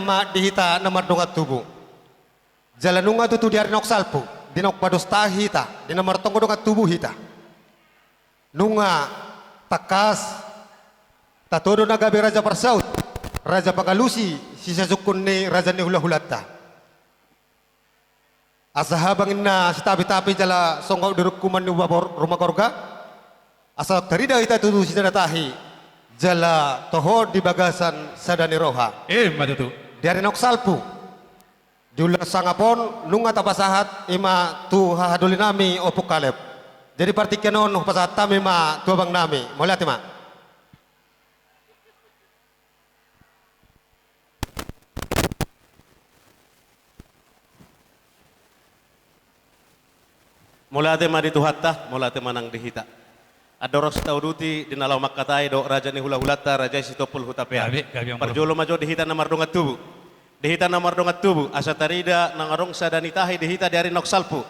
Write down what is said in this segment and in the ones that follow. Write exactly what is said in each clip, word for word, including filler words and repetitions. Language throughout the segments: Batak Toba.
ma di hita na mardongan tubu. Jala nunga tutu di ari naung salpu, di naung pados tahi hita, di na martonggo dongan tubu hita. Nunga tangkas tatodo na gabe raja parsaut, raja pangalusi, sisasungkun ni raja ni hulahulanta. Asa habang inna sitapitapi jala songgop di rungkuman ni uba bor-, ruma gorga. Asa tarida hita tutu sisada tahi jala toho di bagasan sada ni roha. Ima tutu. Di ari naung salpu, di ulaon sangap on nunga tapasahat ima tu hahadolinami Ompu Kaleb. Jadi partingkian on hupasahat hami ma tu abangnami. Mauliate ma. Mauliate ma di Tuhanta, mauliate ma nang di hita. Andorang so tauduti di na laho mangkatai dohot raja ni hulahulanta, raja i Sitompul Hutapea. Gabe, gabe, Amang Boru. Parjolo ma jo di hita na mardongan tubu. Di hita na mardongan tubu, asa tarida nang adong sada ni tahi di hita di ari naung salpu.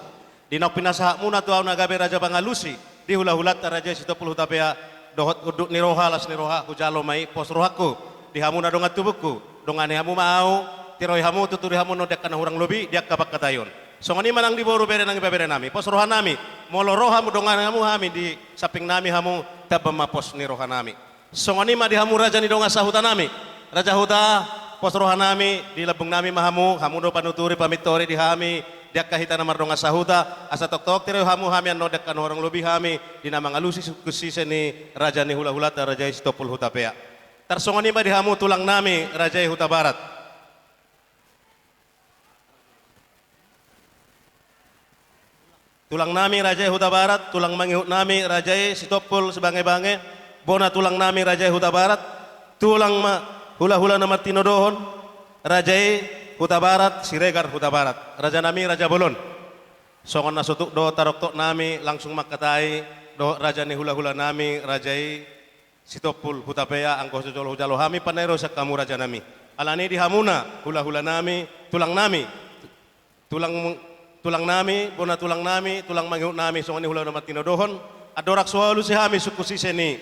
Di naung pinasahatmuna tu ahu na gabe raja pangalusi, di hulahulanta raja i Sitompul Hutapea, dohot unduk ni roha, las ni roha, hujalo ma i pos rohangku, di hamu na dongan tubungku, dongani hamu ma ahu, tiroi hamu, tuturi hamu annon di angka na hurang lobi, di angka pangkataion. Songon i ma nang di boru bere nang ibeberenami, pos rohanami, molo ro hamu dongani hamu hami di sampingnami hamu, tamba ma pos ni rohanami. Songon i ma di hamu raja ni dongan sahutanami. Raja huta, pos rohanami, di lambungnami ma hamu, hamu do panuturi, pamintori di hami, di angka hita na mardongan sahuta, asa toktok tiroi hamu hami annon di angka na hurang lobi hami, di na mangalusi sungkun sise ni raja ni hulahulanta raja i Sitompul Hutapea. Tarsongon i ma di hamu tulangnami raja i Hutabarat. Tulangnami raja i Hutabarat, tulang mangihutnami raja i Sitompul Sibangebange, bona tulangnami raja i Hutabarat, tulang ma-, hulahula na martinodohon, raja i Hutabarat, Siregar Hutabarat, rajanami raja bolon. Songon na so tuk do taroktoknami langsung mangkatai dohot raja ni hulahulanami raja i Sitompul Hutapea, anggo so jolo hujalo hami panaroi sian hamu rajanami. Alani di hamuna, hulahulanami, tulangnami, tulang, tulangnami, bona tulangnami, tulang mangihutnami, songon i hulahula na martinodohon, andorang so hualusi hami sungkun sise ni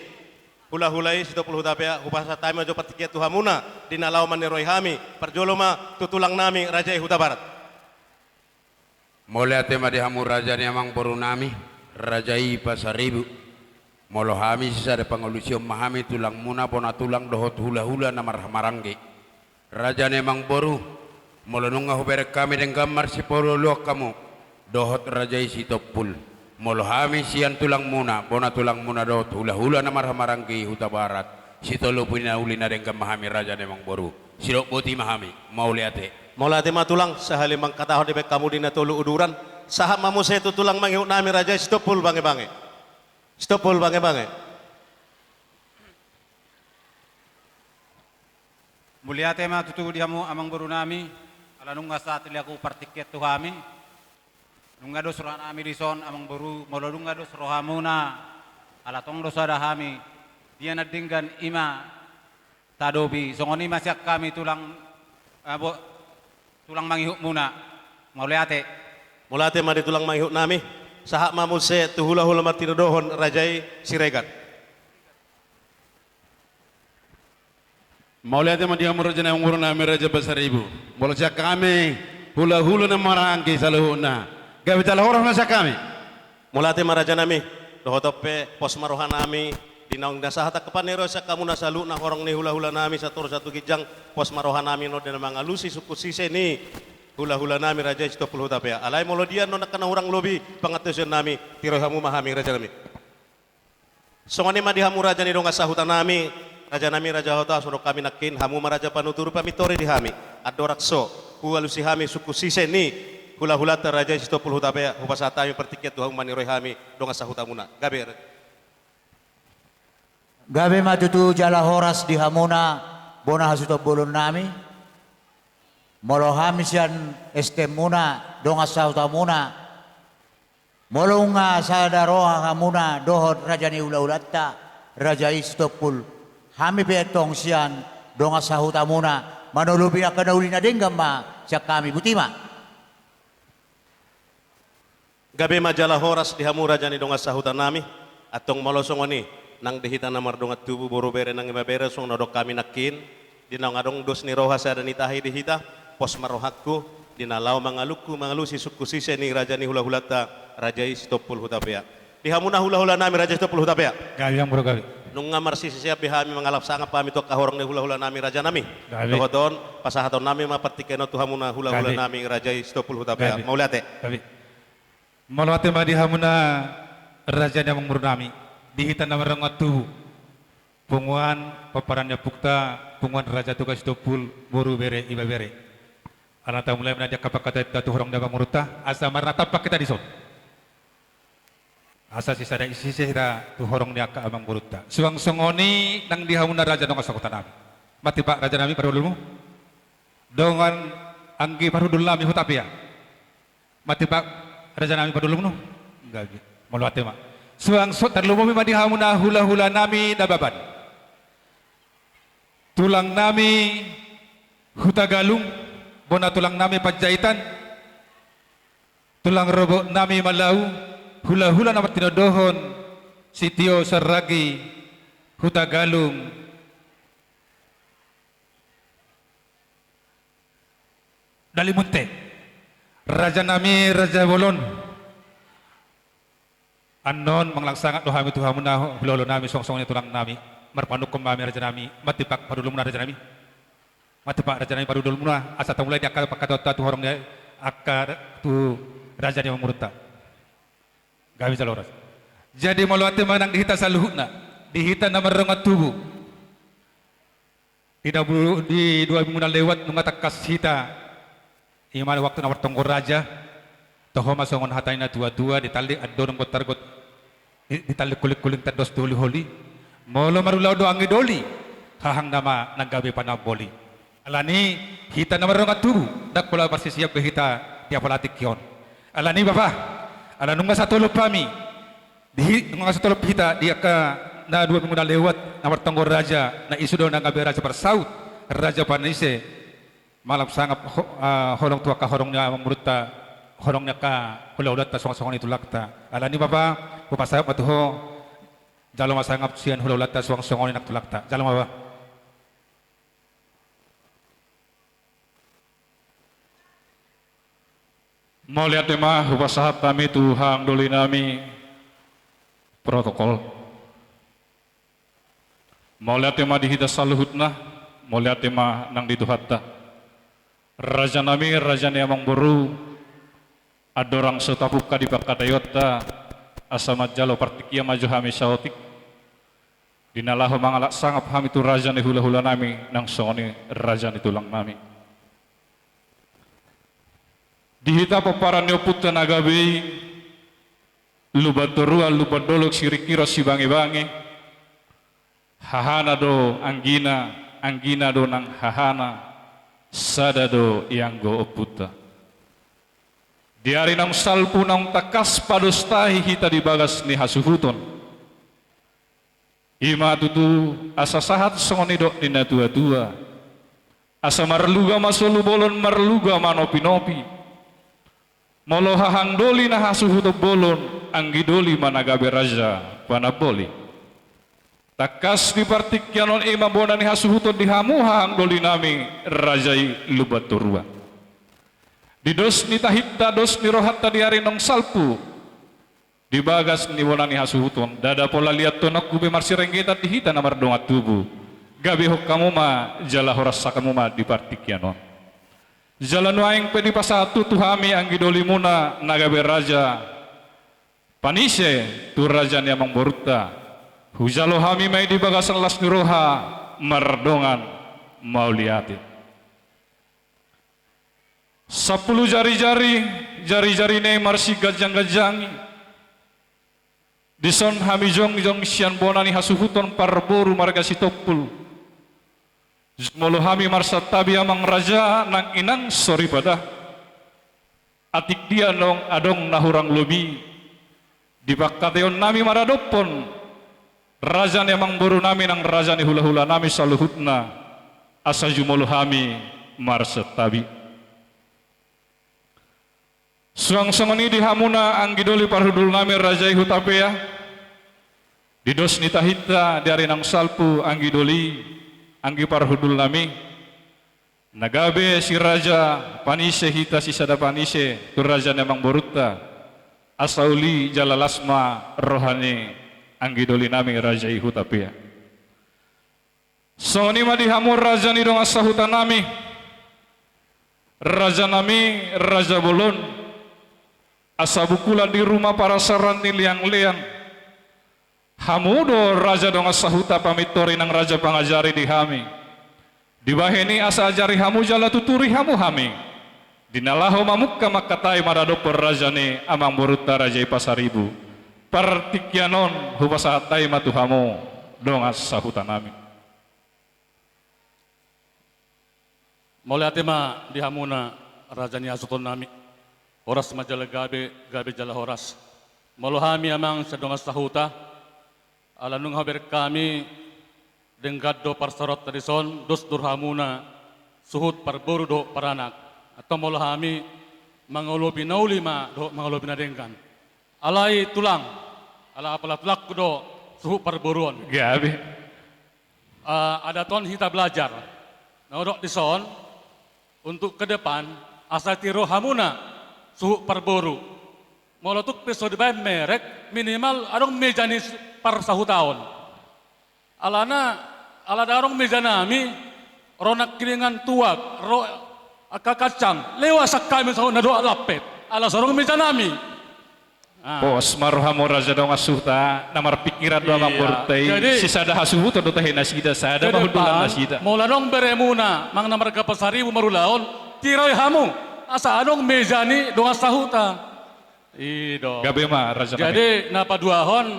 hulahula i Sitompul Hutapea, hupasahat hami ma jo partingkian tu hamuna, di na laho manaroi hami, parjolo ma tu tulangnami raja i Hutabarat. Mauliate ma di hamu raja ni amangborunami, raja i Pasaribu. Molo hami sisada pangalusion ma hami tulangmuna bona tulang dohot hulahula na marhahamaranggi. Raja ni amangboru, molo nunga hubereng hami denggan marsipaolooloan hamu dohot raja i Sitompul. Molo hami sian tulangmuna, bona tulangmuna dohot hulahula na marhahamaranggi Hutabarat, sitolopi na uli na denggan ma hami raja ni amangboru. Sidok boti ma hami, mauliate. Mauliate ma tulang, sahali mangkatahon dibaen hamu di na tolu uduran, sahat ma muse tu tulang mangihutnami raja i Sitompul Bangebange. Sitompul Bangebange. Mauliate ma tutu di hamu amangborunami, ala nunga sahat liaku partingkian tu hami. Nunga dos rohanami dison amangboru, molo nunga dos rohamuna, ala tong do sada hami, dia na denggan i ma taadopi, songon i ma sian hami tulang, eh, bo-, tulang mangihutmuna. Mauliate. Mauliate ma di tulang mangihutnami, sahat ma muse tu hulahula martinodohon raja i Siregar. Mauliate ma di hamu raja ni amangborunami raja Pasaribu. Molo sian hami hulahula na marhahamaranggi saluhutna, gabe jala horas ma sian hami. Mauliate ma rajanami, dohot on pe pos ma rohanami, di naung na sahat angka panaroi sian hamuna saluhutna horong ni hulahulanami satoru satu ginjang, pos ma rohanami annon di na mangalusi sungkun sise ni hulahulanami raja i Sitompul Hutapea. Alai molo dia annon angka na hurang lobi pangantosionnami, tiroi hamu ma hami rajanami. Songon i ma di hamu raja ni dongan sahutanami, rajanami raja huta, so didok hami nangkin, hamu ma raja panuturi pamintori di hami. Andorang so hualusi hami sungkun sise ni hulahulanta raja i Sitompul Hutapea, hupasahat hami partingkian tu hamu manaroi hami dongan sahutamuna. Gabe. Gabe ma tutu jala horas di hamuna bona hasuhuton bolonnami. Molo hami sian S T M-muna, dongan sahutamuna, molo nunga sada roha hamuna dohot raja ni hulahulanta, raja i Sitompul, hami pe antong sian dongan sahutamuna, manolopi angka na uli na denggan ma sian hami, boti ma. Gabe ma jala horas di hamu raja ni dongan sahutanami, antong molo songon i, nang di hita na mardongan tubu boru bere nang ibebere songon na didok hami nangkin, Di naung adong dos ni roha sada ni tahi di hita, pos ma rohangku, di na laho mangalungku, mangalusi sungkun sise ni raja ni hulahulanta, raja i Sitompul Hutapea. Di hamuna hulahula nami raja i Sitompul Hutapea. Gabe, amang boru, gabe. Nunga marsisisiap be hami, mangalap sangap hami tu angka horong ni hulahula nami raja nami. Gabe. Dohot on, pasahaton nami ma partingkian on tu hamuna hulahula nami raja i Sitompul Hutapea. Gabe. Mauliate. Gabe. Mauliate ma di hamuna raja ni amang boru nami, di hita na mardongan tubu, punguan pomparan ni ompunta, punguan Raja Toga Sitompul, boru, bere, ibebere. Ala na tamulai ma di angka pangkataionta tu horong ni amang boruta, asa marnatampak hita dison. Asa sisada sise hita tu horong ni angka amang boruta. Suang songon i nang di hamuna raja dongan sahuta nami. Matipak raja nami parhundulmu. Dongan anggi parhundul nami Hutapea. Matipak raja nami parhundulmu. Gabe. Mauliate ma. Suang so-, tarlumobi ma di hamuna hulahula nami Nababan. Tulang nami Hutagalung, bona tulang nami Panjaitan, tulang rorobot nami Malau, hulahula na martinodohon Sitio Saragi Hutagalung, Dalimunte. Raja nami, raja bolon. Annon mangalap sangap do hami tu hamuna hulahula nami, suang songon i tulang nami. Marpanungkun ma hami raja nami, matipak parhundulmuna raja nami. Matipak raja nami parhundulmuna, asa tamulai di angka pangkataionta tu horong ni angka tu raja ni amang boruta. Gabe jala horas. Jadi mauliate ma nang di hita saluhutna, di hita na mardongan tubu. Di dua minggu, di dua minggu na lewat nunga tangkas hita, i ma waktu na martonggo raja, toho ma songon hata ni na tuatua, ditallik andorong gontar got-, di-, ditallik kulingkuling tandos tu holiholi. Molo marulaon do anggi doli, hahangna ma nang gabe panamboli. Alani hita na mardongan tubu, ndang pola marsisiap be hita di apala tingki on. Alani bapa, ala nunga satolop hami, di hi-, nunga satolop hita di angka na dua minggu na lewat, na martonggo raja, na ise do na gabe raja parsaut, raja panise, mangalap sangap ho-, ah, holong tu angka horong ni amang boruta, horong ni angka hulahulanta suang songon i tulangta. Alani bapa, hupasahat ma tu ho, jalo ma sangap sian hulahulanta suang songon i nang tulangta. Jalo ma bapa. Mauliate ma hupasahat hami tu haha doli nami protokol. Mauliate ma di hita saluhutna, mauliate ma nang di Tuhanta. Raja nami, raja ni amang boru, andorang so tapungka di pangkataionta, asa manjalo partingkian ma jo hami saotik. Di na laho mangalap sangap hami tu raja ni hulahula nami nang songon i raja ni tulang nami. Di hita pomparan ni ompunta na gabe i, Lumban Toruan, Lumban Dolok, Sirikira, Sibangebange, hahana do anggina, anggina do nang hahana, sada do ianggo ompunta. Di ari naung salpu naung tangkas padostahi hita di bagas ni hasuhuton. I ma tutu asa sahat songon nidok ni natuatua. Asa marluga ma solu bolon, marluga ma nopinopi. Molo hahang doli na hasuhuton bolon, anggi doli ma na gabe raja panamboli. Tangkas di partingkian on i ma bona ni hasuhuton di hamu hahang doli nami raja i Lumban Toruan. Di dos ni tahinta, dos ni rohanta di ari naung salpu. Di bagas ni bona ni hasuhuton, ndada pola liathononku be marsirenggetan di hita na mardongan tubu. Gabehon hamu ma jala horas hamu ma di partingkian on. Jala nuaeng pe dipasahat tu hami anggi dolimuna na gabe raja panise tu raja ni amang borunta. Hujalo hami ma i di bagasan las ni roha mardongan mauliate. Sampulu jari-jari, jari-jarina i marsiganjang-ganjangi. Dison hami jongjong sian bona ni hasuhuton parboru marga Sitompul. Jumolo hami marsantabi amang raja nang inang soripada. Atik dia naung adong na hurang lobi. Di pangkataion nami maradophon raja ni amang boru nami nang raja ni hulahula nami saluhutna, asa jumolo hami marsantabi. Suang songon i di hamuna anggi doli parhundul nami raja i Hutapea. Di dos ni tahinta di ari naung salpu anggi doli. Anggi parhundul nami, na gabe si raja panise hita sisada panise tu raja ni amangborunta, asa uli jala las ma roha ni anggi doli nami raja i Hutapea. Songon i ma di hamu raja ni dongan sahuta nami, raja nami, raja bolon, asa bukulan di ruma parasaran ni leang-leang. Hamu do raja dongan sahuta pamintori nang raja pangajari di hami. Dibahen i asa ajari hamu jala tuturi hamu hami. Di na laho mamungka mangkatai maradophon raja ni amangborunta raja i Pasaribu. Partingkian on hupasahat hami ma tu hamu dongan sahuta nami. Mauliate ma di hamuna raja ni hasuhuton nami. Horas ma jala gabe, gabe jala horas. Molo hami amang sian dongan sahuta, ala nunga hubereng hami, denggan do parsaoranta dison, dos do rohamuna suhut parboru dohot paranak. Antong molo hami mangalopi na uli ma dohot mangalopi na denggan. Alai tulang, ala apala tulangku do suhut parboru on. Gabe. Ah, adat on hita belajar. Na hudok dison, untuk ke depan, asa tiru hamuna suhut parboru. Molo tung pe so dibaen merek, minimal adong meja ni s-, parsahutaon. Alana, ala ndang adong meja nami, ro nangkiningan tuak, ro angka kacang, lewat sian hami saut na dohot lampet. Ala so adong meja nami. Ah. Pos ma rohamu raja dongan sahuta, na marpingkiran do amangborunta i, jadi, sisada hasuhuton do tahe nasida, sada ma hundulan nasida. Molo adong beremuna, amang na marga Pasaribu marulaon, tiroi hamu, asa adong meja ni dongan sahuta. I do. Gabe ma, raja nami. Jadi, na paduahon,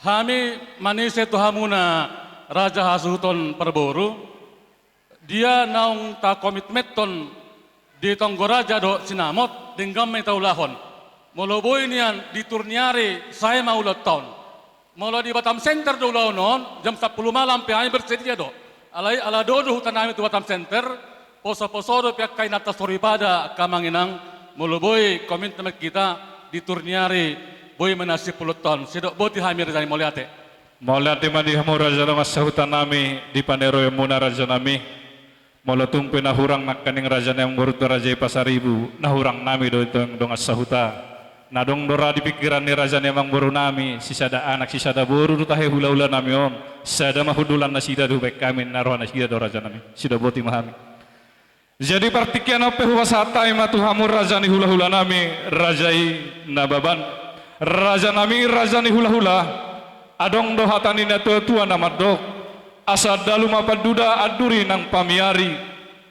hami manise tu hamuna raja hasuhuton parboru, dia naung takomitmenhon di tonggo raja dohot sinamot, denggan ma i taulahon. Molo boi nian di toru ni ari, sae ma ulaonta on. Molo di Batam Center do ulaon on, jam sampulu malam pe hami bersedia do. Alai ala dao do huta nami tu Batam Center, poso-poso dope angka inanta soripada, angka amang inang, molo boi komitmen hita di toru ni ari, boi ma nian sipuluonta on. Sidok boti hami raja i, mauliate. Mauliate ma di hamu raja dongan sahuta nami di paneroionmuna raja nami. Molo tung pe na hurang nangkaning raja ni amangboru tu raja i Pasaribu, na hurang nami do i tong dongan sahuta. Na adong do ra di pingkiran ni raja ni amangboru nami, sisada anak, sisada boru do tahe hulahula nami on, sada ma hundulan nasida do, baen hami na roha nasida do raja nami, sidok boti ma hami. Jadi partingkian on pe hupasahat hami ma tu hamu raja ni hulahula nami, raja i Nababan. Raja nami, raja ni hulahula, adong do hata ni na tua-tua na mandok, asa andalu ma panduda, anduri nang pamiari.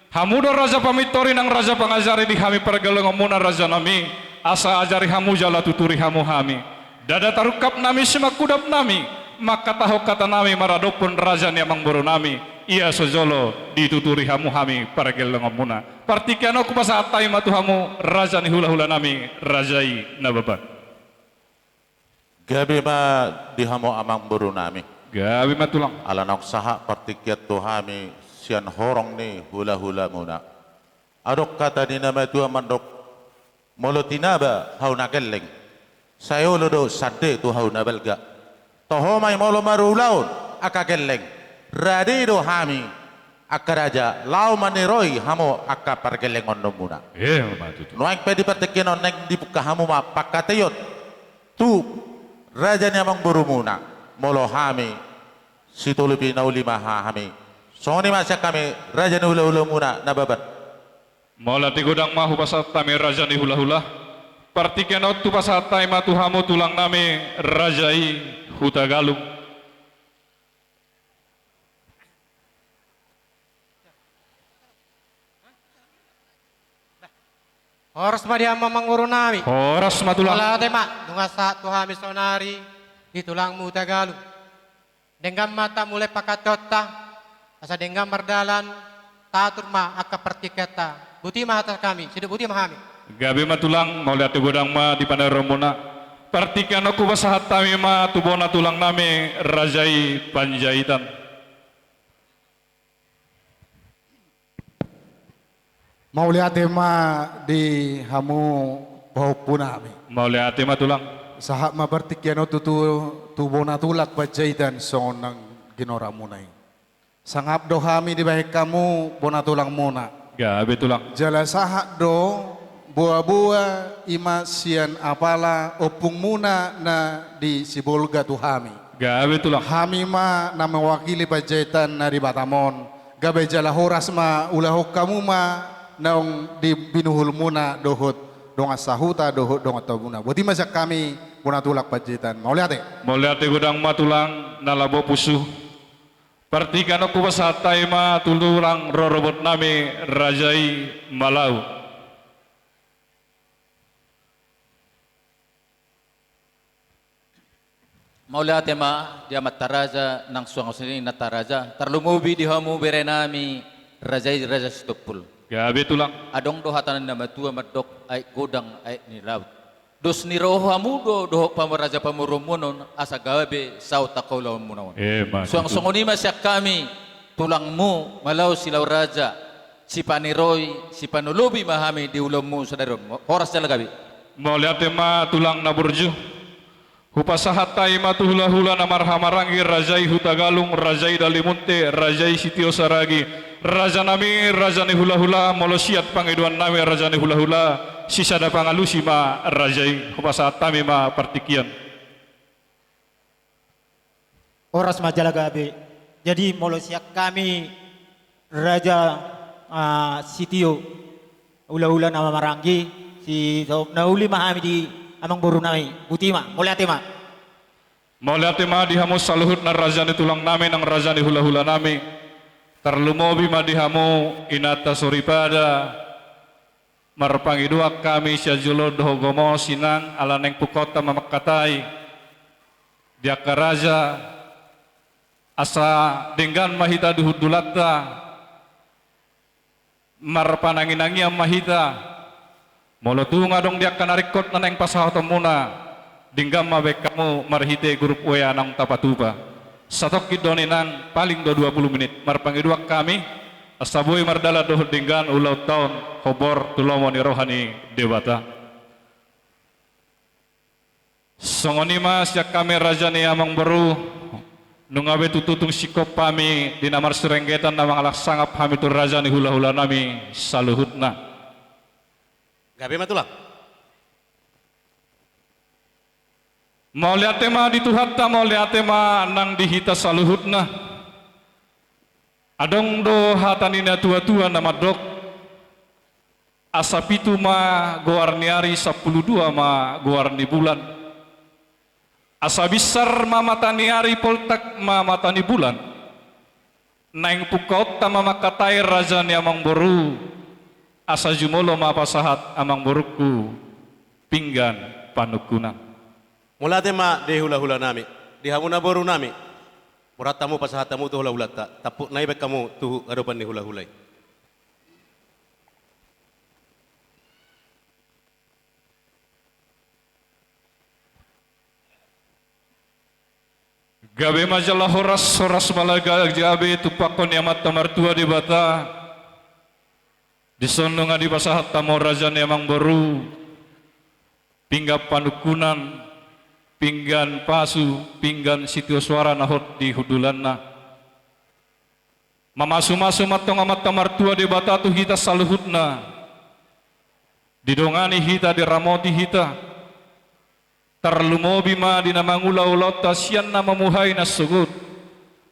Hamu do raja pamintori nang raja pangajari di hami pargellengionmuna raja nami, asa ajari hamu jala tuturi hamu hami. Ndada tarungkap nami simangkudap nami, mangkatahon hata nami maradophon raja ni amangboru nami, ia so jolo dituturi hamu hami pargellengionmuna. Partingkian on hupasahat hami ma tu hamu raja ni hulahula nami, raja i Nababan. Gabe ma di hamu amangboru nami. Gabe ma tulang. Ala naung sahat partingkian tu hami sian horong ni hulahulamuna. Adong hata ni na matua mandok, molo tinaba hau na gelleng, sai olo do sande tu hau na balga. Toho ma i molo marulaon angka gelleng, rade do hami angka raja laho maniroi hamu angka pargellengonmuna. Emma tutu. Nuaeng pe di partingkian on naeng dibuka hamu ma pangkataion tu raja ni amangborumuna, molo hami sitolopi na uli ma hami. Songon i ma sian hami raja ni hulahulamuna Nababan. Mauliate godang ma hupasahat hami raja ni hulahula. Partingkian on hupasahat hami ma tu hamu tulang nami raja i Hutagalung. Horas ma di hamu amangboru nami. Horas ma tulang. Mauliate ma, nunga sahat tu hami saonari di tulangmu Hutagalung. Denggan ma tamulai pangkataionta, asa denggan mardalan, taatur ma angka partingkianta. Boti ma hata hami, sidok boti ma hami. Gabe ma tulang, mauliate godang ma di paneroionmuna. Partingkian on hupasahat hami ma tu bona tulang nami raja i Panjaitan. Mauliate ma di hamu pahompu nami. Mauliate ma tulang. Sahat ma partingkian on tu, tu, tu bona tulang Panjaitan songon na ginoaranmuna i. Sangap do hami dibahen hamu bona tulangmuna. Gabe tulang. Jala sahat do boa-boa i ma sian apala ompungmuna na di Sibolga tu hami. Gabe tulang. Hami ma na mewakili Panjaitan na di Batam on. Gabe jala horas ma ulahon hamu ma naung di binuhulmuna dohot dongan sahuta dohot dongan tombuna. Boti ma sian hami bona tulang Panjaitan. Mauliate. Mauliate godang ma tulang na labo pusu. Partingkian on hupasahat hami ma tu tulang rorobot nami raja i Malau. Mauliate ma di amanta raja nang suang songon i inanta raja, tarlumobi di hamu bere nami raja i Raja Sitompul. Gabe tulang. Adong do hata ni na matua mandok aek godang aek ni laut. Dos ni roha hamu do dohot pamaraja pamoruonmuna on asa gabe saut angka ulaonmuna on. Eh, ma tutu. Suang songon i ma sian hami tulangmu Malau Silau Raja, sipaniroi sipanolobi ma hami di ulaonmu sadari on. Horas jala gabe. Mauliate ma tulang na burju. Hupasahat hami ma tu hulahula na marhahamaranggi, raja i Hutagalung, raja i Dalimunte, raja i Sitio Saragi, raja nami, raja ni hulahula, molo siat pangidoan nami raja ni hulahula, sisada pangalusi ma raja i. Hupasahat hami ma partingkian. Horas ma jala gabe. Jadi molo sian hami raja, ah, Sitio, hulahula na marhahamaranggi, si so na uli ma hami di amangboru nami. Boti ma, mauliate ma. Mauliate ma di hamu saluhutna raja ni tulang nami nang raja ni hulahula nami. Tarlumobi ma di hamu inanta soripada. Marpangidoan hami sian jolo dohot gomos inang ala naeng pungkaonta ma mangkatai di angka raja asa denggan ma hita di hundulanta. Marpananginangian ma hita. Molo tung adong di angka na ringkot na naeng pasahatonmuna, denggan ma baen hamu marhite grup W A naung tapatupa. Satongkin do ninna, paling do dua pulu menit. Marpangidoan hami asa boi mardalan dohot denggan ulaonta on, hombar tu lomo ni roha ni Debata. Songon i ma sian hami raja ni amangboru, nunga be tutu tung singkop hami di na marsirenggetan na mangalap sangap hami tu raja ni hulahula nami saluhutna. Gabe ma tulang. Mauliate ma di Tuhanta, mauliate ma nang di hita saluhutna. Adong do hata ni na tuatua na mandok, asa pitu ma goar ni ari, sampulu dua ma goar ni bulan. Asa binsar ma mata ni ari, poltak ma mata ni bulan. Naeng pungkaonta ma mangkatai raja ni amangboru, asa jumolo ma pasahat amangborungku pinggan panungkunan. Mauliate ma di hulahula nami, di hamu na boru nami. Borhat hamu pasahat hamu tu hulahulanta, tampuk nai baen hamu tu adopan ni hulahula i. Gabe ma jala horas, horas ma jala gabe tumpahon ni Amanta Martua Debata. Dison nunga dipasahat hamu raja ni amangboru pinggan panungkunan, pinggan pasu, pinggan sitio soara na hot di hundulanna. Mamasumasu ma antong Amanta Martua Debata tu hita saluhutna. Didongani hita, diramoti hita. Tarlumobi ma di na mangula ulaonta sian na mamuhai na sogot,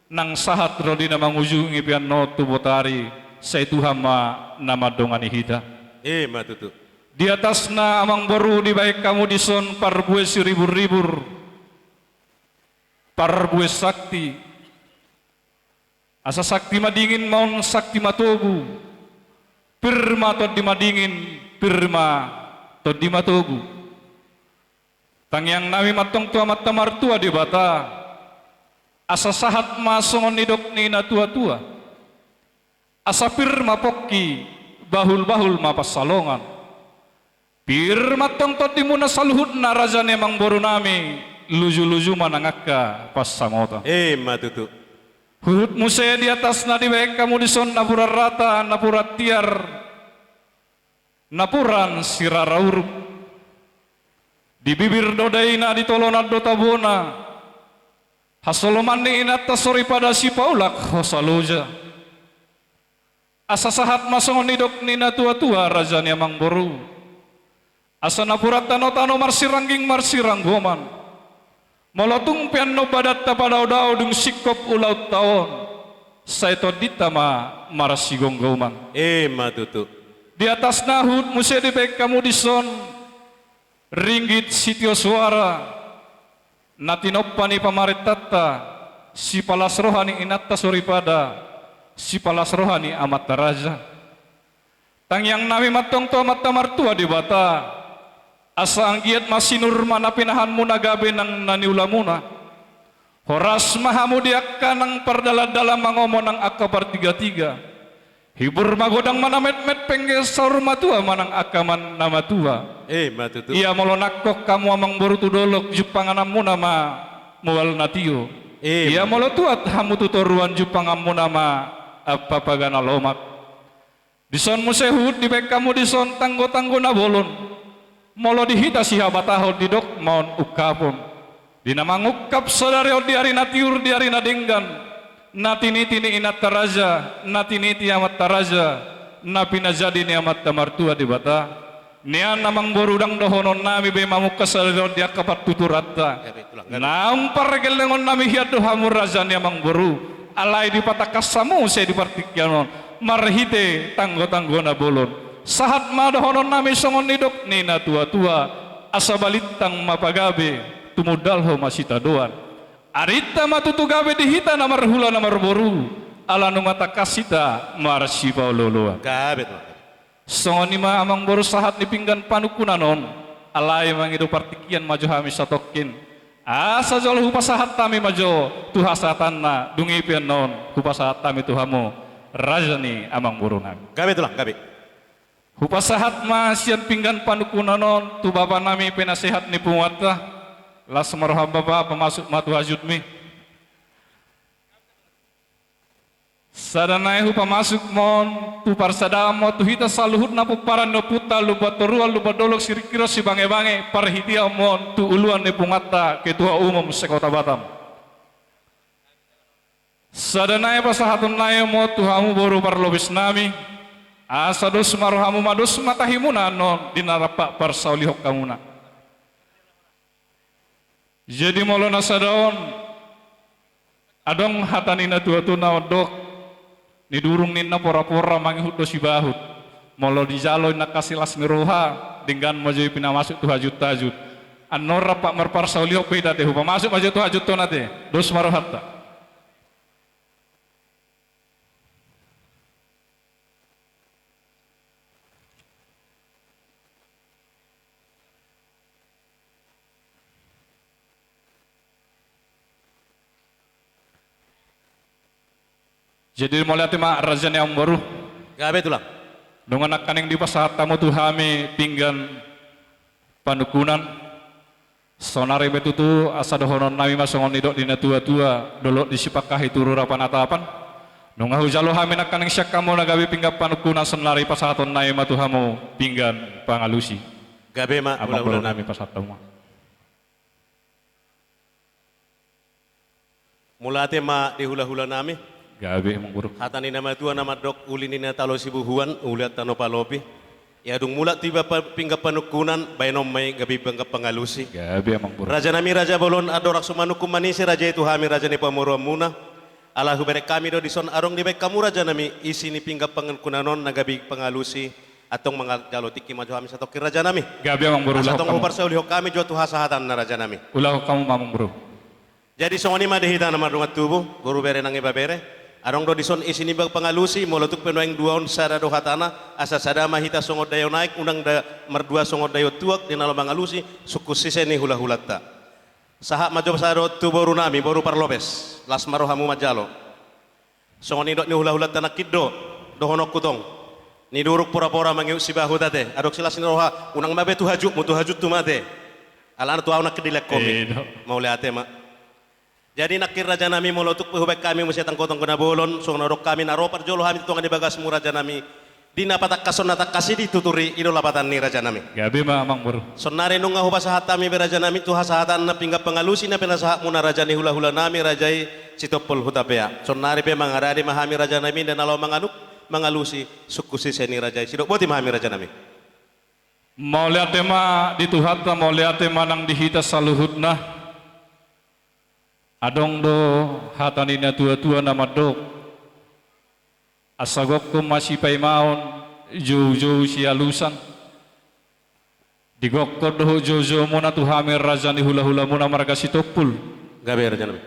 nang sahat ro di na mangujungi pe annon tu botari, sai Tuhan ma na mandongani hita. I ma tutu. Di atasna amangboru dibahen hamu dison parbue siriburribur, parbue sakti. Asa sakti madingin ma on, sakti matogu. Pir ma tondi madingin, pir ma tondi matogu. Tangiang nami ma antong tu Amanta Martua Debata, asa sahat ma songon nidok ni na tuatua. Asa pir ma pongki, bahulbahul ma pansalongan. Pir ma antong tondimuna saluhutna raja ni amangboru nami, lujuluju ma nang angka pansamotan. I ma tutu. Huhut muse di atasna dibahen hamu dison napuran rata, napuran tiar, napuran sirara uruk. Di bibir do daina, di tolonan do tabona. Hasoloman ni inanta soripada sipaulak hosa loja. Asa sahat ma songon nidok ni na tuatua, raja ni amangboru. Asa napuran tano-tano marsirangging marsiranggoman. Molo tung pe annon badanta padaodao dung singkop ulaonta on, sai tondinta ma marsigomgoman. Ima tutu. Di atasna huhut muse dibaen hamu dison ringgit sitio soara, na tinompa ni pamarentanta, sipalas roha ni inanta soripada, sipalas roha ni amanta raja. Tangiangnami ma antong tu Amanta Martua Debata, asa anggiat ma sinur ma na pinahanmuna gabe nang na niulamuna. Horas ma hamu di angka nang pardalan-dalan mangomo nang angka partigatiga. Hibur magodang ma na metmet, pengge saur matua ma nang angka man na matua. Ima tutu. Ia molo nangkok hamu amangboru tu dolok, jumpanganmuna ma mual na tio. Ima. Ia molo tuat hamu tu toruan, jumpanganmuna ma ampapaga na lomak. Dison muse huhut dibaen hamu dison tanggotanggo na bolon. Molo di hita sihabatahon didok ma on ungkapon. Di na mangungkap sadari on di ari na tiur, di ari na denggan, na tiniti ni inanta raja, na tiniti amanta raja, na pinajadi ni Amanta Martua Debata. Nian amangboru, ndang dohononnami be mamungka sadari on di angka partuturanta. Gabe tulang, gabe. Naung pargellengonnami hian do hamu, raja ni amangboru. Alai dipatangkas hamu muse di partingkian on marhite tanggotanggo na bolon. Sahat ma dohononnami songon nidok ni na tuatua, asa balintang ma pagabe, tumundalhon ma sitadoan. Arinta ma tutu gabe di hita na marhula na marboru, ala nunga tangkas hita marsipaolooloan. Gabe tulang. Songon i ma amangboru sahat ni pinggan panungkunan on, alai mangido partingkian ma jo hami satongkin. Asa jolo hupasahat hami ma jo tu hasahatanna, dung i pe annon hupasahat hami tu hamu, raja ni amangborunami. Gabe tulang, gabe. Hupasahat ma sian pinggan panungkunan on tu bapanami penasehat ni punguanta. Las ma roham bapa, pamasuk ma tu hajutmi. Sada nai hupamasuk ma on tu parsadaan ma on tu hita saluhutna pomparan ni ompunta, Lumban Toruan, Lumban Dolok, Siringkiron, Sibangebange, parhitean ma on tu uluan ni punguanta, Ketua Umum se-Kota Batam. Sada nai pasahaton nai ma on tu hamu boru parlopesnami, asa dos ma rohamuna, dos ma tahimuna annon di na rap pasaulihon hamuna. Jadi molo na sada on, adong hata ni na tuatua na mandok, nidurung ninna porapora, mangihut do sibahut. Molo dijalo ninna angka silas ni roha, denggan ma jo i pinamasuk tu hajut-hajut. Annon rap marparsaulihon pe hita ate, hupamasuk ma jo tu hajutton ate, dos ma rohanta. Jadi mauliate ma raja ni amangboru. Gabe tulang. Nunga nangkaning dipasahat hamu tu hami pinggan panungkunan. Saonari pe tutu asa dohononnami ma songon nidok ni na tuatua, dolok di Sipangkahi, Turura, Panatapan. Nunga hujalo hami nangkaning sian hamu na gabe pinggan panungkunan, saonari pasahatonnami ma tu hamu pinggan pangalusi. Gabe ma, amangboru, hulahulanami, pasahat hamu ma. Mauliate ma di hulahulanami. Gabe amangboru. Hata ni na matua na mandok, uli ni na talo sibuhuan, uli antano palopi. Ia dung mulak tu iba pa-, pinggan panungkunan, baenon ma i gabe pinggan pangalusi. Gabe amangboru. Rajanami raja bolon, andorang so manungkun manise raja i tu hami raja ni pamoruonmuna. Ala hubereng hami do dison adong dibaen hamu rajanami isi ni pinggan panungkunan on na gabe pangalusi. Antong manjalo tingki ma jo hami satongkin rajanami. Gabe amangboru. Asa antong huparsaulihon hami jo tu hasahatanna rajanami. Ulahon hamu ma amangboru. Jadi songon i ma di hita na mardongan tubu, boru, bere nang ibebere. Adong do dison isi ni pinggan pangalusi, molo tung pe nuaeng dua on sada do hatana, asa sada ma hita songon daion aek, unang da mardua songon daion tuak, di na laho mangalusi sungkun sise ni hulahulanta. Sahat ma jo sada on tu borunami, boru parlopes, las ma rohamu manjalo. Songon nidok ni hulahulanta nangkin do dohononku tong. Nidurung porapora mangihut sibahut ate, adong silas ni roha, unang ma be tu hajutmu, tu hajuthu ma ate. Alana tu ahu nangkin dilehon hami. Mauliate ma. Jadi nangkin rajanami, molo tung pe hubaen hami muse tanggotanggo na bolon, songon adong hami na ro parjolo hami tu tonga ni bagasmu rajanami. Di na patangkashon na tangkas i dituturi, i do lapatan ni rajanami. Gabe ma amangboru. Saonnari nunga hupasahat hami be rajanami tu hasahatan na pinggan pangalusi na pinasahatmuna raja ni hulahulanami, raja i Sitompul Hutapea. Saonnari pe mangaradei ma hami rajanami, nda na laho manganuk, mangalusi, sungkun sise ni raja i. Sidok boti ma hami rajanami. Mauliate ma di Tuhanta, mauliate ma nang di hita saluhutna. Adong do hata ni natuatua na mandok: Asa gokhon ma sipaimaon, joujou sialusan. Digokhon dohot joujoumuna tu hami raja ni hulahulamuna marga Sitompul. Gabe rajanami.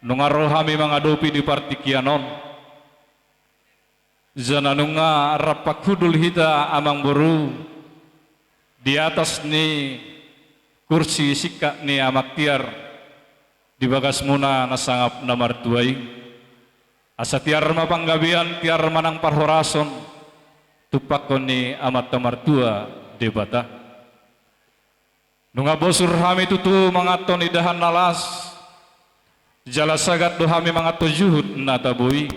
Nunga ro hami mangadopi di partingkian on. Jala nunga rap hundul hita amangboru di atas ni kursi singkat ni amang tiar di bagasmuna na sangap na martua i. Asa tiar ma panggabean, tiar ma nang parhorason, tumpakkon ni Amanta Martua Debata. Nunga bosur hami tutu manganhon indahan na las, jala sagat do hami manganhon juhut na tabo i.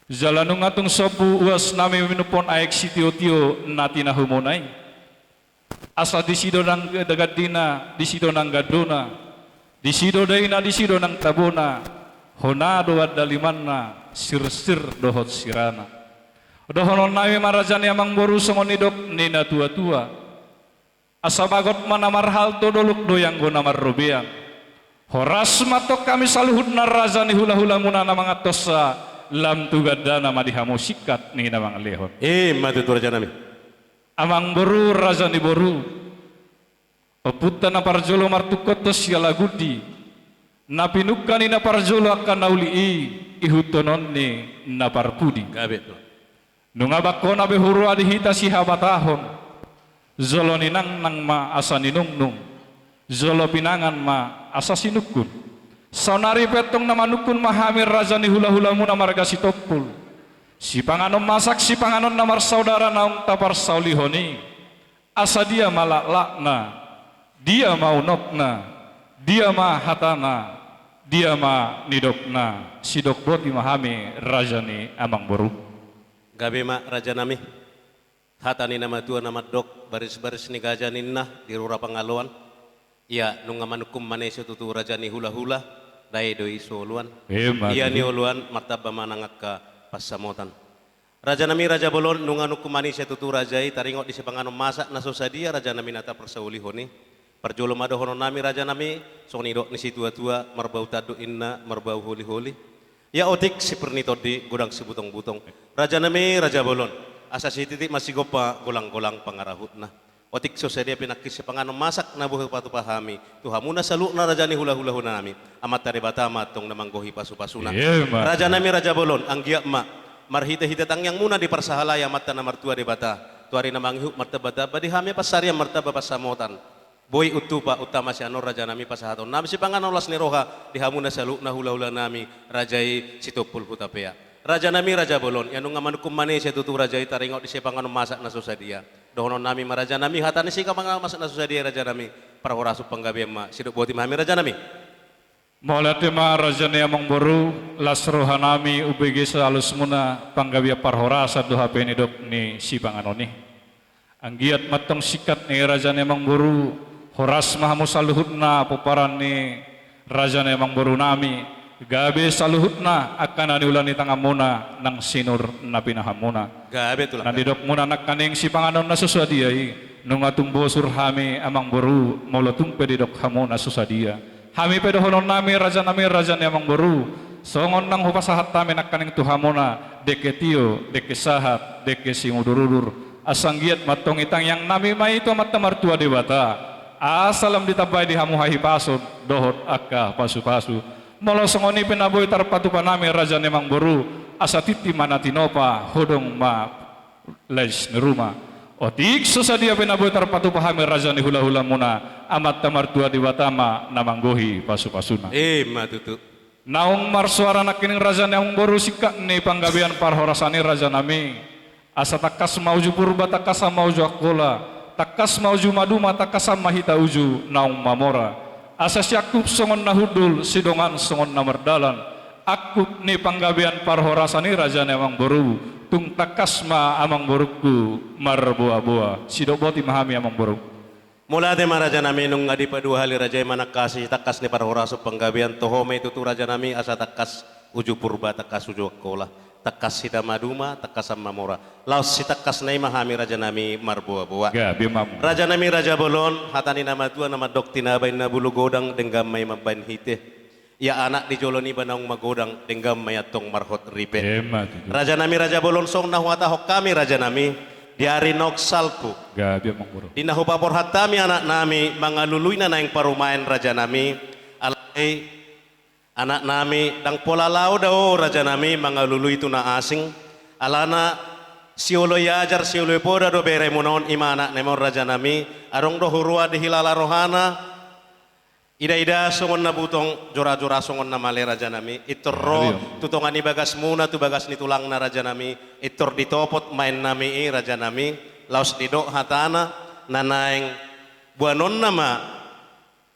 Jala nunga tung sombu uasnami minumhon aek sitiotio na tinahumuna i. Asa disi do nang gandina, disi do nang gandona, disi do daina, disi do nang tabona, hona do andalimanna, sirsir dohot sirana. Dohononnami ma raja ni amangboru songon nidok ni natuatua: Asa bagot ma na marhalto, dolok do i anggo na marrobean. Horas ma antong hami saluhutna raja ni hulahulamuna na manganhonsa, lam tu gandana ma di hamu singkat ni na mangalehon. I ma tutu rajanami. Amangboru, raja ni boru, ompunta na parjolo martungkothon Sialagundi, na pinungka ni na parjolo angka na uli i, ihuthononna na parpudi. Gabe tutu. Nunga bangkona be huroa di hita sihabatahon. Jolo ninangnang ma asa ninungnung, jolo pinangan ma asa sinungkun. Saonari pe antong na manungkun ma hami raja ni hulahulamuna marga Sitompul. Sipanganon masak, sipanganon na marsaudara naung taparsaulihon i. Asa dia ma laklakna, dia ma unokna, dia ma hatana, dia ma nidokna, sidok boti ma hami raja ni amangboru. Gabe ma rajanami. Hata ni na matua na mandok, barisbaris ni gaja ninna di rura pangaloan. Ia nunga manungkun manese tutu raja ni hulahula, dae do i so oloan. Emma tutu. Ia nioloan martamba ma nang angka pansamotan. Rajanami raja bolon, nunga nungkun manise tutu raja i taringot di sipanganon masak na so sadia rajanami na taparsaulihon i. Parjolo ma dohononnami rajanami, songon nidok ni situatua, marbau tanduk inna, marbau holiholi. Ia otik sipir ni tondi, godang sibutongbutongi. Rajanami raja bolon, asa sititi masigompa golanggolang pangarahutna. Otik so sadia pe nangkin sipanganon masak na boi hupatupa hami tu hamuna saluhutna raja ni hulahulahunami, Amanta Debata ma antong na manggohi pasupasuna. Emma. Rajanami raja bolon, anggiat ma marhitehite tangiangmuna diparsahalai Amanta na martua Debata tu ari na mangihut martambatamba di hami pansarian martamba pansamotan. Boi untupa, untama sian on rajanami pasahatonnami sipanganon las ni roha di hamuna saluhutna hulahulanami, raja i Sitompul Hutapea. Rajanami raja bolon, ia nunga manungkun manise tutu raja i taringot di sipanganon masak na so sadia. Dohononnami ma rajanami, hata ni sipanganon masak na so sadia i rajanami, parhorason panggabean ma, sidok boti ma hami rajanami. Mauliate ma raja ni amangboru, las rohanami umbege salusmuna panggabean parhorasan do hape nidok ni sipanganon i. Anggiat ma antong singkat ni raja ni amangboru, horas ma hamu saluhutna pomparan ni raja ni amangborunami, gabe saluhutna angka na niula ni tanganmuna nang sinur na pinahanmuna. Gabe tulang. Na nidokmuna nangkaning sipanganon na so sadia i, nunga tung bosur hami amangboru, molo tung pe didok hamu na so sadia. Hami pe dohononnami rajanami raja ni amangboru, songon naung hupasahat hami nangkaning tu hamuna, dengke tio, dengke sahat, dengke simudurudur. Asa anggiat ma antong i tangiangnami ma i tu Amanta Martua Debata, asa lam ditambai di hamu hahipason dohot angka pasupasu. Molo songon i pe na boi tarpatupa nami raja ni amangboru, asa tintin ma na tinopa, hodong ma lais ni ruma. Otik so sadia pe na boi tarpatupa hami raja ni hulahulamuna, Amanta Martua Debata ma na manggohi pasupasuna. Emma tutu. Naung marsoara nangkining raja ni amangboru singkat ni panggabean parhorasan i rajanami. Asa tangkas ma uju Purba, tangkasan ma uju Angkola, tangkas ma uju Maduma, tangkasan ma hita uju naung mamora. Asa siangkup songon na hundul, sidongan songon na mardalan. Angkup ni panggabean parhorasan i raja ni amangboru, Tung tangkas ma amangborungku marboaboa. Sidok boti ma hami amangboru. Mauliate ma rajanami, nunga dipadua hali raja i manangkasi tangkas ni parhorasan panggabean, toho ma i tutu rajanami, asa tangkas uju Purba, tangkas uju Angkola, tangkas hita maduma, tangkas ma mamora. Laos sitangkasna i ma hami rajanami marboaboa. Gabe ma amangboru. Rajanami raja bolon, hata ni na matua na mandok, tinaba inna bulu godang, denggan ma i mambahen hite. Ia anak di jolo niba naung magodang, denggan ma i antong marhot ripe. Emma tutu. Rajanami raja bolon, songon na huhatahon hami rajanami, di ari naung salpu, gabe amangboru, di na hupaborhat hami anaknami mangalului na naeng parumaen rajanami, alai anaknami ndang pola laho dao rajanami mangalului tu na asing, alana sioloi ajar sioloi poda do beremuna on, i ma anaknami on rajanami, adong do huroha dihilala rohana. Idaida songon na butong, jorajora songon na male rajanami, intor ro tu tonga ni bagasmuna, tu bagas ni tulangna rajanami, intor ditopot maennami i rajanami, laos didok hatana, na naeng boanonna ma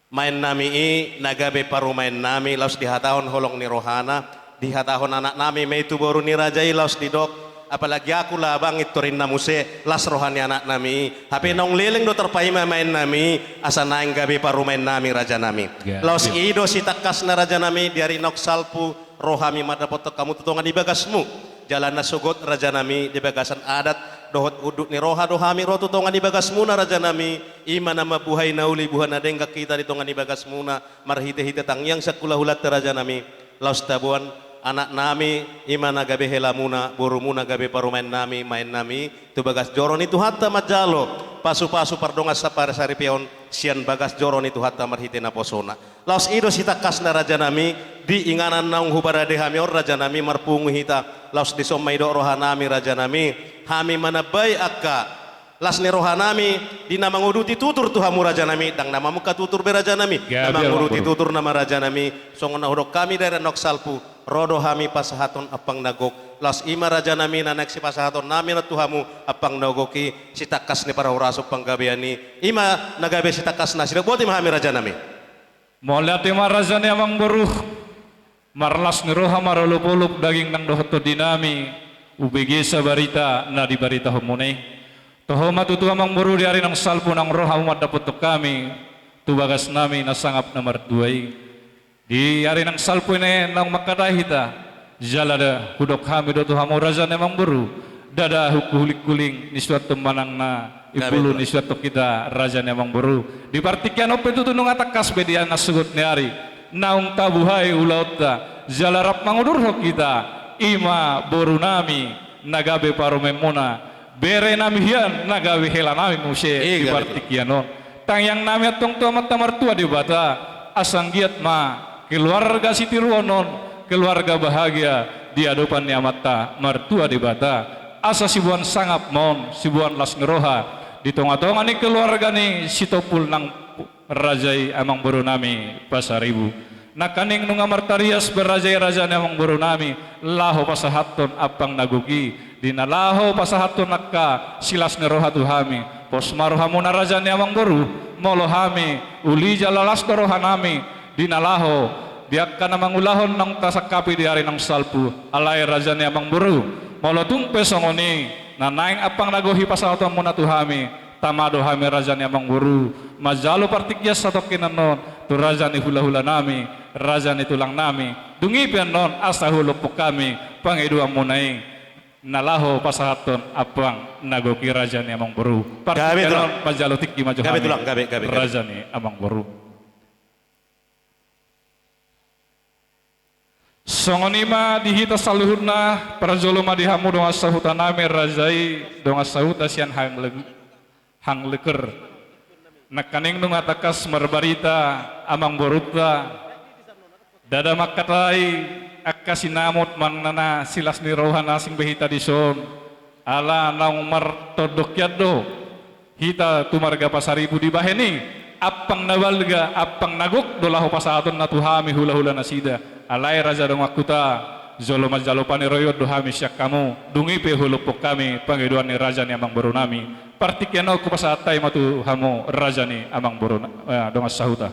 maennami i na gabe parumaennami, laos dihatahon holong ni rohana, dihatahon anaknami ma i tu boru ni raja i, laos didok, apalagi aku labang, intor inna muse, las roha ni anaknami i. Hape naung leleng do tarpaima maennami i, asa naeng gabe parumaennami rajanami. Laos i do sitangkasna rajanami, di ari naung salpu ro hami mandapothon hamu tu tonga ni bagasmu. Jala na sogot rajanami, di bagasan adat dohot unduk ni roha do hami ro tu tonga ni bagasmuna rajanami, i ma na mambuhai na uli buha na denggan hita di tonga ni bagasmuna, marhitehite tangiang sian hulahulanta rajanami, laos taboan anaknami, i ma na gabe helamuna, borumuna gabe parumaennami, maennami, tu bagas joro ni Tuhanta manjalo pasupasu pardongan sapasaripeon sian bagas joro ni Tuhanta marhite naposona. Laos i do sitangkasna rajanami, di inganan naung huparade hami on rajanami, marpungu hita, laos dison ma didok rohanami rajanami, hami manambai angka las ni rohanami di na manguduti tutur tu hamu rajanami, ndang na mamungka tutur be rajanami, na manguduti tutur nama rajanami, songon na hudok hami di ari naung salpu, ro do hami pasahathon ampang na gok, laos i ma rajanami na naeng sipasahatonnami on tu hamu ampang na gok i, sitangkas ni parhorasan panggabean i, i ma na gabe sitangkasna, sidok boti ma hami rajanami. Mauliate ma raja ni amangboru. Marlas ni roha marolopolop daging nang dohot tondinami, ubege sabarita na dibaritahonmuna i. Toho ma tutu amangboru di ari naung salpu naung ro hamu mandapothon hami tu bagasnami na sangap na martua i. Di ari naung salpu i naung mangkatai hita, jala da hudok hami do tu hamu raja ni amangboru, ndada hungkuling-kuling nisuanhon manang na imbulu nisuanhon hita raja ni amangboru. Di partingkian on pe tutu nunga tangkas be di na sogot ni ari naung tabuhai ulaonta, jala rap mangudurhon hita, i ma borunami na gabe parumaenmuna, berenami hian na gabe helanami muse di partingkian on. Tangiangnami antong tu Amanta Martua Debata, asa anggiat ma keluarga sitiruon on, keluarga bahagia di adopan ni Amanta Martua Debata, asa siboan sangap ma on, siboan las ni roha di tonga-tonga ni keluarga ni Sitompul nang raja i amangborunami Pasaribu. Nangkaning nunga martarias be raja i raja ni amangborunami, laho pasahathon ampang na gok i, di na laho pasahathon angka silas ni roha tu hami. Pos ma rohamuna raja ni amangboru, molo hami uli jala las do rohanami, di na laho di angka na mangulahon naung tasangkapi di ari naung salpu. Alai raja ni amangboru, molo tung pe songon i, na naeng ampang na gok i pasahatonmuna tu hami, tama do hami raja ni amangboru manjalo partingkian satongkin annon tu raja ni hulahulanami, raja ni tulangnami. Dung i pe annon asa hulompok hami pangidoanmuna i, na laho pasahathon ampang na gok i raja ni amangboru. Partingkian on manjalo tingki ma jo hami raja ni amangboru. Songon i ma di hita saluhutna, parjolo ma di hamu dongan sahutanami raja i, dongan sahuta sian Hangleker. Nangkaning nunga tangkas marbarita amangborunta, ndada mangkatai angka sinamot manang na silas ni roha na asing be hita dison, ala naung martondok hian do hita tu marga Pasaribu. Dibahen i, ampang na balga, ampang na gok do laho pasahatonna tu hami hulahula nasida. Alai raja dongan huta, jolo manjalo paniroion do hami sian hamu. Dung i pe hulompok hami pangidoan ni raja ni amangborunami. Partingkian on hupasahat hami ma tu hamu raja ni amangboru, eh, dongan sahuta.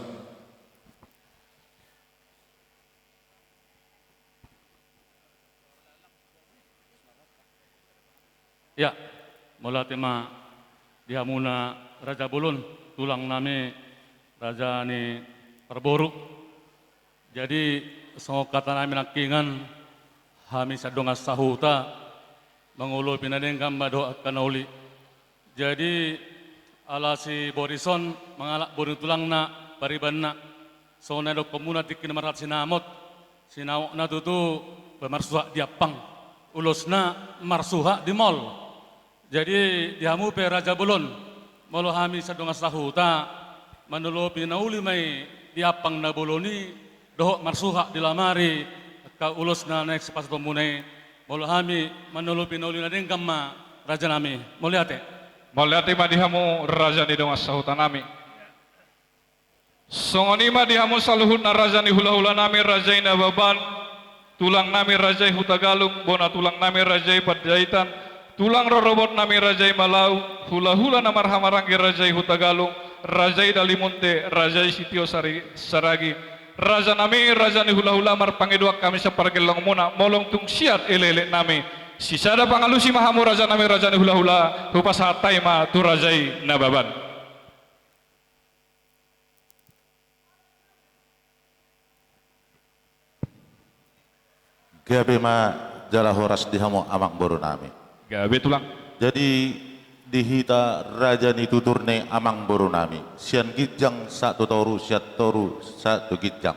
Ia, mauliate ma di hamuna raja bolon, tulang nami, raja ni parboru. Jadi, songon hata nami nangkiningan, hami sian dongan sahuta, mangolopi na denggan ma dohot angka na uli. Jadi, ala si Boris on mangalap boru ni tulangna, paribanna. Songon na didok hamuna tingki na marhalak sinamot, sinamotna tutu pe marsuhat di ampang, ulosna marsuhat di mol. Jadi, di hamu pe raja bolon, molo hami sian dongan sahuta, manolopi na uli ma i di ampang na bolon i, dohot marsuhat di lamari, angka ulos na naeng sipasahatonmuna i, molo hami manolopi na uli na denggan ma, raja nami. Mauliate. Mauliate ma di hamu raja ni dongan sahuta nami. Songon i ma di hamu saluhutna raja ni hulahula nami, raja i Nababan, tulang nami raja i Hutagalung, bona tulang nami raja i Panjaitan, tulang rorobot nami raja i Malau, hulahula na marhahamaranggi raja i Hutagalung, raja i Dalimunte, raja i Sitio Sari-, Saragi, raja nami raja ni hulahula, marpangidoan hami sian pargellengmuna, molo tung siat elekelek nami. Sisada pangalusi ma hamu raja nami raja ni hulahula, hupasahat hami ma tu raja i Nababan. Gabe ma jala horas di hamu amangboru nami. Gabe tulang. Jadi di hita raja ni tutur ni amangboru nami, sian ginjang sahat tu toru, sian toru sahat tu ginjang.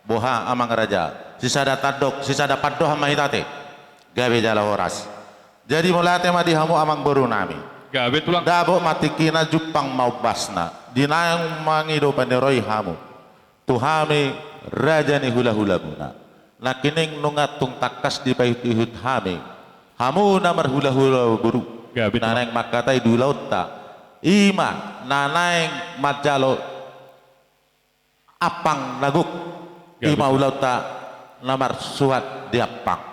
Boha amang raja, sisada tandok, sisada pandohan ma hita ate. Gabe jala horas. Jadi mauliate ma di hamu amangboru nami. Gabe tulang. Dapot ma tingkina, jumpang ma ombasna. Di naung mangido paniroi hamu tu hami raja ni hulahulamuna. Nangkining nunga tung tangkas dipaihutihut hami hamu na marhulahula boru. Gabe tulang. Na naeng mangkatai di ulaonta, i ma na naeng manjalo ampang na gok. Gabe tulang. I ma ulaonta na marsuhat di ampang.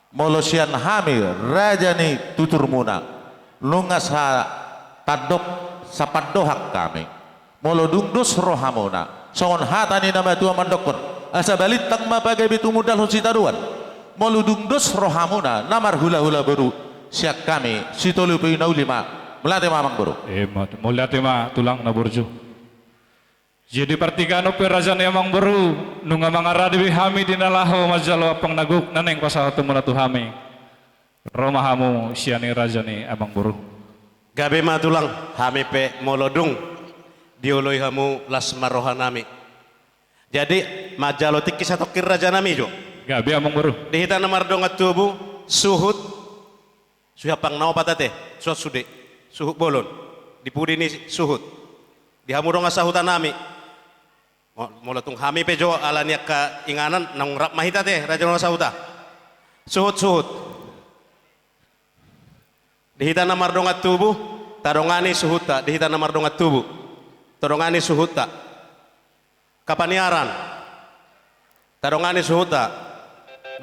Molo sian hami raja ni tuturmuna, nunga satandok sapandohan hami. Molo dung dos rohamuna, songon hata ni na matua mandokkon, asa balintang ma pagabe, tumundalhon sitadoan. Molo dung dos rohamuna na marhulahula boru, sian hami sitolopi na uli ma. Mauliate ma amangboru. Emma, mauliate ma tulang na burju. Jadi partingkian on pe raja ni amangboru, nunga mangarade be hami di na laho manjalo ampang na gok na naeng pasahatonmuna tu hami. Ro ma hamu sian i raja ni amangboru. Gabe ma tulang, hami pe molo dung dioloi hamu las ma roha nami. Jadi manjalo tingki satongkin raja nami jo. Gabe amangboru. Di hita na mardongan tubu, suhut. Suhi ampang na opat ate, suhut sude, suhut bolon. Di pudi ni suhut. Di hamu dongan sahuta nami. Mo-, molo tung hami pe jo ala ni angka inganan, naung rap ma hita ate, raja dongan sahuta. Suhut, suhut. Di hita na mardongan tubu, tadongani suhuta, di hita na mardongan tubu. Tadongani suhuta. Angka paniaran. Tadongani suhuta.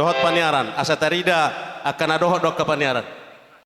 Dohot paniaran. Asa tarida angka na dohot do angka paniaran.